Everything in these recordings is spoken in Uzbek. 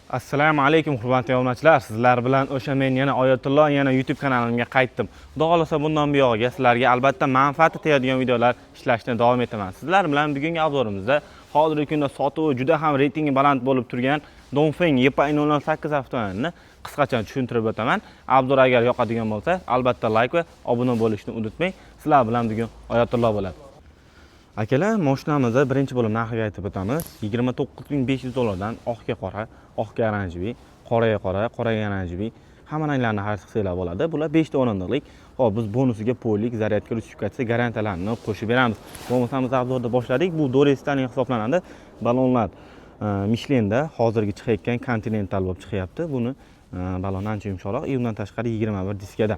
Assalomu alaykum, hurmatli obunachilar. Sizlar bilan o'sha men, yana Oyatullo, yana YouTube kanalimga qaytdim. Xudo xohlasa, bundan buyog'iga sizlarga albatta manfaati tegadigan videolar ishlashni davom etaman. Sizlar bilan bugungi обзор imizda hozirgi kunda sotuvi juda ham reytingi baland bo'lib turgan Dongfeng YPI 008 avtomobilini qisqacha tushuntirib o'taman. Обзор agar yoqadigan bo'lsa, albatta like va obuna bo'lishni unutmang. Sizlar bilan bugun Oyatullo bo'ladi. Akalar, mashinamizni birinchi bo'lib narxiga aytib o'tamiz. 29 500 dollardan oqga qora, oqga оранжевый, qoraga qora, qoraga оранжевый, hamma ranglarni xarid qilsanglar bo'ladi. Bular 5 ta o'rindiqlik. Xo'p, biz bonusiga полик, зарядка, русификация, garantiyalarni qo'shib beramiz. Bo'lmasam, biz обзор da boshladik. Bu дорестайлинг hisoblanadi. Balonlar Michelinda hozirgi chiqayotgan Continental bo'lib chiqyapti. Buni balon ancha yumshoqroq, и undan tashqari 21 diskada.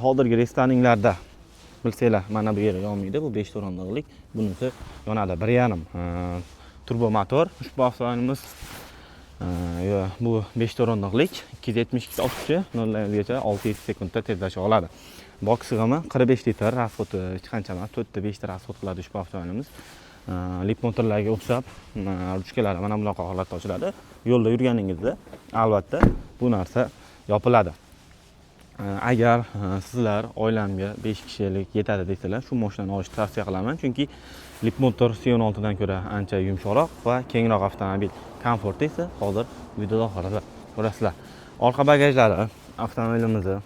Hozirgi рестайлинг larda, bilsanglar, mana bu yeri yonmaydi. Bu 5 o'rindiqlik, bunisi yonadi. 1,5 turbo motor ushbu avtomobilimiz. Bu 5 o'rindiqlik, 272 ta ot kuchi, 0 gacha 6-7 sekundda tezlasha oladi. Bak sig'imi 45 litr, расход i hech qancha emas, 4 ta 5 ta расход qiladi ushbu avtomobilimiz. Leapmotorlarga o'xshab ruchkalari mana bunaqa holatda ochiladi. Yo'lda yurganingizda albatta bu narsa yopiladi. Agar sizlar oilamga 5 kishilik yetadi desalar, shu mashinani olishni tavsiya qilaman, chunki Leapmotor C16 dan ko'ra ancha yumshoqroq va kengroq avtomobil. Komforti esa hozir videoda oxirida ko'rasizlar. Orqa bagajlari, avtomobilimizni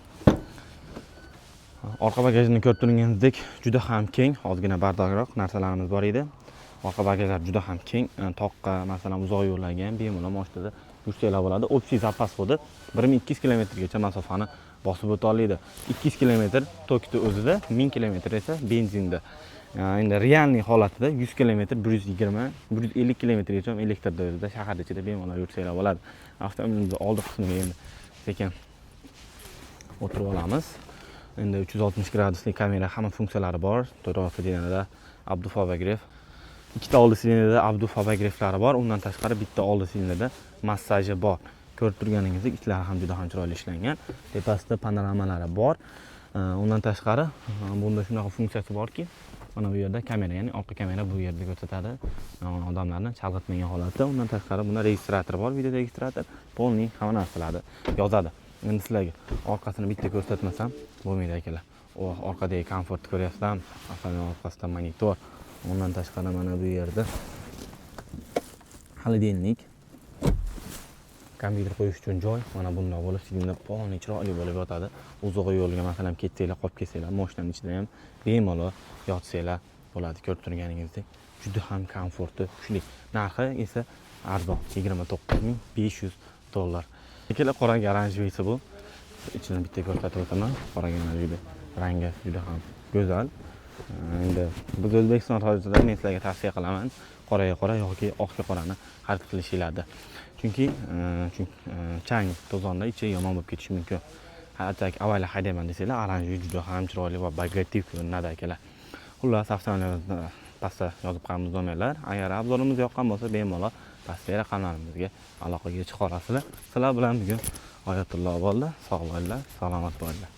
orqa bagajini ko'rib turganingizdek, juda ham keng. Ozgina бардак roq narsalarimiz bor edi. Orqa bagajlar juda ham keng. Toqqa, masalan, uzoq yo'llarga ham bemalol mashinada yursanglar bo'ladi. Общий запас хода 1200 kilometrgacha masofani bosib o'ta oladi. 200 kilometr tokni o'zida, 1000 kilometr esa benzinda. Endi реальный holatida 100 kilometr, 120, 150 kilometrgacha elektrda o'zida shahar ichida bemalol yursanglar bo'ladi. Avtomobilimizni oldi qismiga endi sekin o'tirib olamiz. Endi 360 gradusli kamera, hamma funksiyalari bor. To'rt сиденье da обдув, обогрев, ikkita oldi сиденье da обдув, обогрев lari bor. Undan tashqari bitta oldi сиденье da massaji bor. Ko'rib turganingizdek, ichlari ham juda ham chiroyli ishlangan. Tepasida panoramalari bor. Undan tashqari bunda shunaqa funksiyasi borki, mana bu yerda kamera, ya'ni orqa kamera bu yerda ko'rsatadi odamlarni chalg'itmagan holatda. Undan tashqari bunda registrator bor, video registrator, полный hamma narsalarni yozadi. Endi sizlarga orqasini bitta ko'rsatmasam bo'lmaydi, akalar. Orqadagi komfortni ko'ryapsizlarmi? Avtomobil orqasida monitor. Undan tashqari mana bu yerda холодильник, kompyuter qo'yish uchun joy. Mana bundoq bo'lib сиденье полный chiroyli bo'lib yotadi. Uzoq yo'lga, masalan, ketsanglar, qolib ketsanglar, moshinani ichida ham bemalol yotsanglar bo'ladi. Ko'rib turganingizdek, juda ham komforti kuchli. Narxi esa arzon, 29 500 dollar. Akalar, qora оранжевый si bu. Ichini bitta ko'rsatib o'taman. Qora оранжевый rangi juda ham go'zal. Endi biz O'zbekiston hozirda men sizlarga tavsiya qilaman qoraga qora yoki oqga qorani xarid qilishinglarni, chunki chang to'zonda ichi yomon bo'lib ketishi mumkin. Hatto avayla haydayman desanglar, оранжевый juda ham chiroyli va богатый ko'rinadi, akalar. Xullas, avtomobilimizni pastda yozib qo'yamiz nomerlar. Agar обзор imiz yoqqan bo'lsa, bemalol pastdagi raqamlarimizga aloqaga chiqa olasizlar. Sizlar bilan bugun Oyatullo bo'ldi. Sog' bo'linglar, salomat bo'linglar.